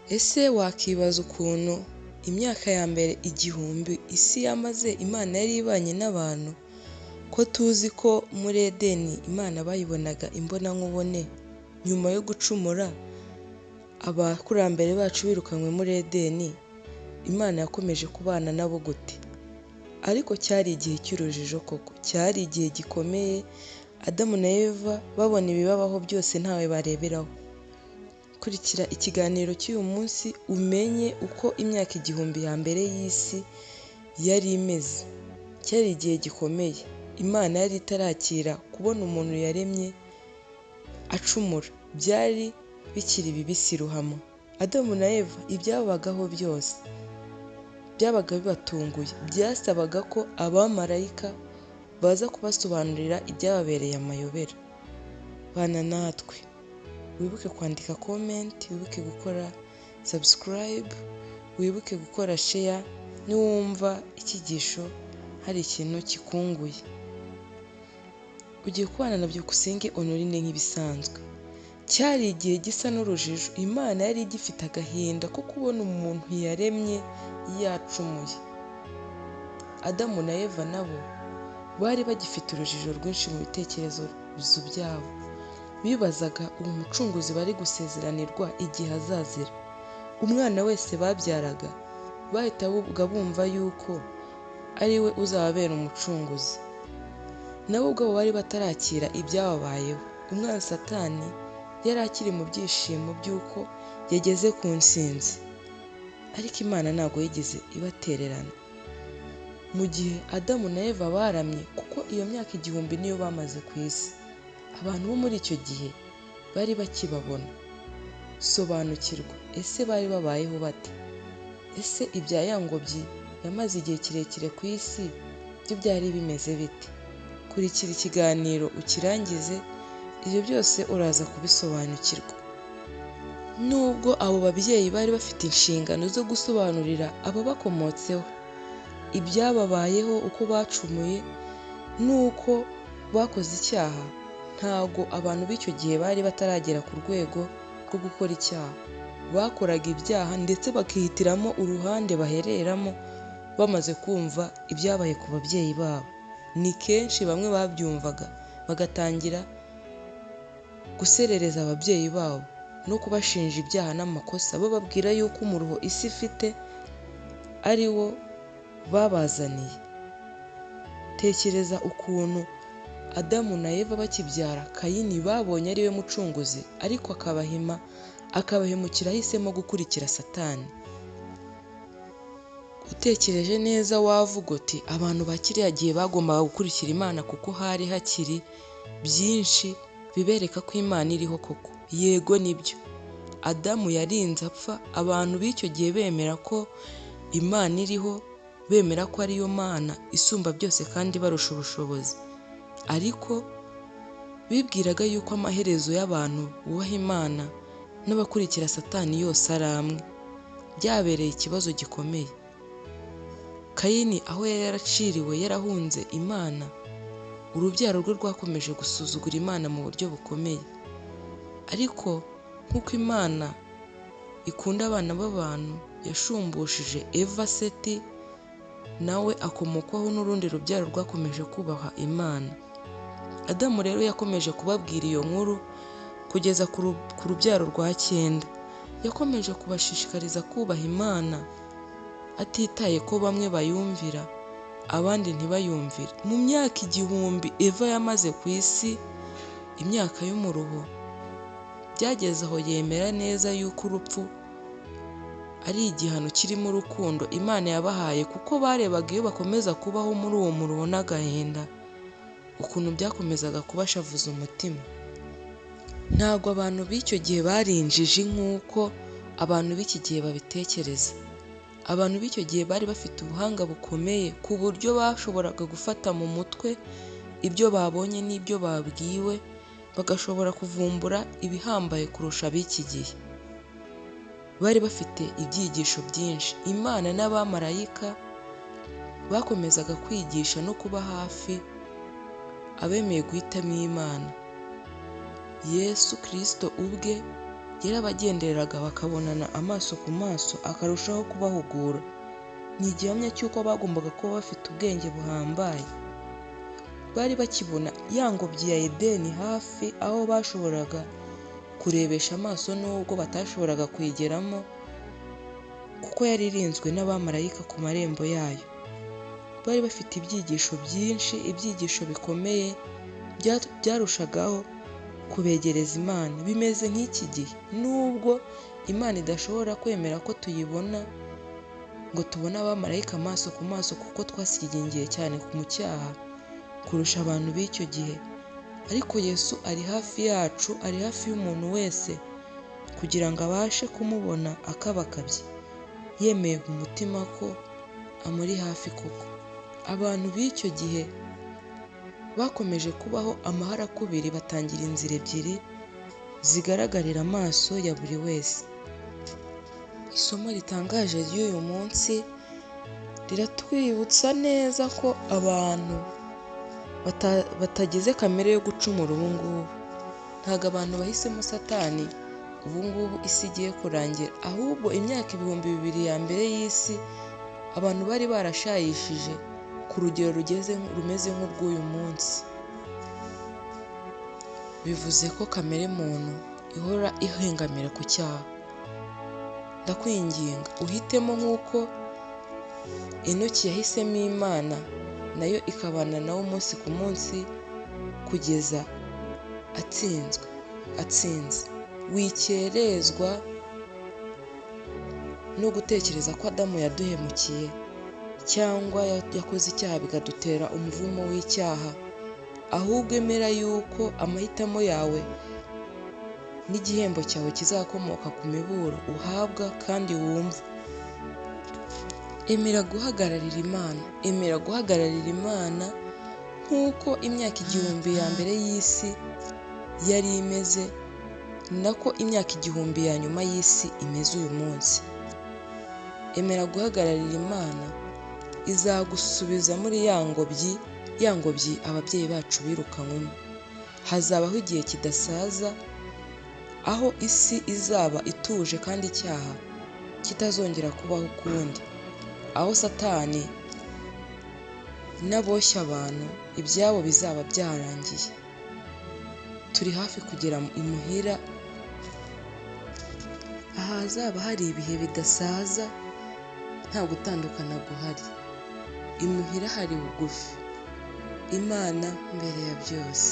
Ese wakibaza ukuntu imyaka ya mbere 1000 isi yamaze Imana yari ibanye n'abantu, ko tuzi ko muri Edeni Imana bayibonaga imbonankubone nyuma yo gucumura, abakurambere bacu birukanywe muri Edeni, Imana yakomeje kubana nabo gute? Ariko cyari igihe cy'urujijo koko, cyari igihe gikomeye, Adamu na Eva babona ibibabaho byose ntawe bareberaho. Kurikira ikiganiro cy'uyu munsi umenye uko imyaka 1000 ya mbere y'isi yari imeze. Cyari igihe gikomeye, Imana yari itarakira kubona umuntu yaremye acumura, byari bikiri bibisi ruhamo. Adamu na Eva ibyababagaho byose byabaga bibatunguye, byasabaga ko abamarayika baza kubasobanurira ibyababereye amayobera. Bana natwe, wibuke kwandika comment, wibuke gukora subscribe, wibuke gukora share niwumva icyigisho hari ikintu kikunguye. Ugiye kubana na Byukusenge Honorine nk'ibisanzwe. Cyari igihe gisa n'urujijo, Imana yari igifite agahinda ko kubona umuntu yaremye yacumuye. Adamu na Eva nabo bari bagifite urujijo rwinshi mu bitekerezo byabo. Bibazaga uwo mucunguzi bari gusezeranirwa igihe azazira. Umwana wese babyaraga bahitaga bumva yuko ari we uzababera umucunguzi. Nabo ubwabo bari batarakira ibyababayeho. Umwana Satani yari akiri mu byishimo by'uko yageze ku ntsinzi, ariko Imana ntabwo yigeze ibatererana. Mu gihe Adamu na Eva baramye, kuko iyo myaka 1000 niyo bamaze ku isi, abantu bo muri icyo gihe bari bakibabona. Sobanukirwa, ese bari babayeho bate? Ese ibya ya ngobyi yamaze igihe kirekire ku isi byo byari bimeze bite? Kurikira ikiganiro ukirangize, ibyo byose uraza kubisobanukirwa. Nubwo abo babyeyi bari bafite inshingano zo gusobanurira ababakomotseho ibyababayeho, uko bacumuye n'uko bakoze icyaha, ntago abantu b'icyo gihe bari bataragera ku rwego rwo gukora icyaha. Bakoraga ibyaha ndetse bakihitiramo uruhande bahereramo bamaze kumva ibyabaye ku babyeyi babo. Ni kenshi bamwe babyumvaga bagatangira guserereza ababyeyi babo no kubashinja ibyaha n'amakosa, bababwira yuko umuruho isi ifite ari wo babazaniye. Tekereza ukuntu Adamu na Eva bakibyara Kayini babonye ari we mucunguzi, ariko akabahima akabahemukira ahisemo gukurikira Satani. Utekereje neza wavuga uti abantu ba kiriya gihe bagombaga gukurikira Imana kuko hari hakiri byinshi bibereka ko Imana iriho koko. Yego nibyo, Adamu yarinze apfa abantu b'icyo gihe bemera ko Imana iriho, bemera ko ariyo Mana isumba byose kandi ibarusha ubushobozi. Ariko bibwiraga yuko amaherezo y'abantu bubaha Imana n'abakurikira Satani yose ari amwe. Byabereye ikibazo gikomeye. Kayini aho yari yaraciriwe yarahunze Imana, urubyaro rwe rwakomeje gusuzugura Imana mu buryo bukomeye. Ariko nk'uko Imana ikunda abana b'abantu, yashumbushije Eva Seti, nawe akomokwaho n'urundi rubyaro rwakomeje kubaha Imana. Adamu rero yakomeje kubabwira iyo nkuru kugeza ku rubyaro rwa 9. Yakomeje kubashishikariza kubaha Imana, atitaye ko bamwe bayumvira abandi ntibayumvire. Mu myaka 1000 Eva yamaze ku isi, imyaka y'umuruho, byageze aho yemera neza yuko urupfu ari igihano kirimo urukundo Imana yabahaye, kuko barebaga iyo bakomeza kubaho muri uwo muruho n'agahinda, ukuntu byakomezaga kubashavuza umutima. Ntabwo abantu b'icyo gihe bari injiji nk'uko abantu b'iki gihe babitekereza. Abantu b'icyo gihe bari bafite ubuhanga bukomeye ku buryo bashoboraga gufata mu mutwe ibyo babonye n'ibyo babwiwe, bagashobora kuvumbura ibihambaye kurusha ab'iki gihe. Bari bafite ibyigisho byinshi. Imana n'abamarayika bakomezaga kwigisha no kuba hafi abemeye guhitamo Imana. Yesu Kristo ubwe Yarabagendereraga bakabonana amaso ku maso, akarushaho kubahugura. Ni igihamya cy'uko bagombaga kuba bafite ubwenge buhambaye. Bari bakibona ya ngobyi ya Edeni hafi, aho bashoboraga kurebesha amaso nubwo batashoboraga kuyigeramo kuko yari irinzwe n'abamarayika ku marembo yayo. Bari bafite ibyigisho byinshi, ibyigisho bikomeye byarushagaho kubegereza Imana. Bimeze nk'iki gihe, nubwo Imana idashobora kwemera ko tuyibona ngo tubone abamarayika amaso ku maso kuko twasigingiye cyane mu cyaha kurusha abantu b'icyo gihe, ariko Yesu ari hafi yacu, ari hafi y'umuntu wese kugira ngo abashe kumubona akabakabye, yemeye mu mutima ko amuri hafi koko. Abantu b'icyo gihe bakomeje kubaho amaharakubiri, batangira inzira ebyiri zigaragarira amaso ya buri wese. Isomo ritangaje ry'uyu munsi riratwibutsa neza ko abantu batagize kamere yo gucumura ubu ngubu. Ntabwo abantu bahisemo Satani ubu ngubu isi igiye kurangira, ahubwo imyaka 2000 ya mbere y'isi abantu bari barashayishije ku rugero rumeze nk'urw'uyu munsi. Bivuze ko kamere muntu ihora ihengamira ku cyaha. Ndakwinginga uhitemo nk'uko Enoki yahisemo Imana, nayo ikabana nawe umunsi ku munsi kugeza atsinzwe, atsinze. Wikerezwa no gutekereza ko Adamu yaduhemukiye cyangwa yakoze icyaha bikadutera umuvumo w'icyaha, ahubwo emera yuko amahitamo yawe n'igihembo cyawe kizakomoka ku miburo uhabwa kandi wumva. Emera guhagararira Imana, emera guhagararira Imana nk'uko imyaka 1000 ya mbere y'isi yari imeze, nako imyaka 1000 ya nyuma y'isi imeze uyu munsi. Emera guhagararira Imana, izagusubiza muri ya ngobyi, ya ngobyi ababyeyi bacu birukanywemo. Hazabaho igihe kidasaza aho isi izaba ituje kandi icyaha kitazongera kubaho ukundi, aho Satani n'aboshya abantu ibyabo bizaba byarangiye. Turi hafi kugera imuhira, ahazaba hari ibihe bidasaza, nta gutandukana guhari. Imuhira hari bugufi. Imana mbere ya byose.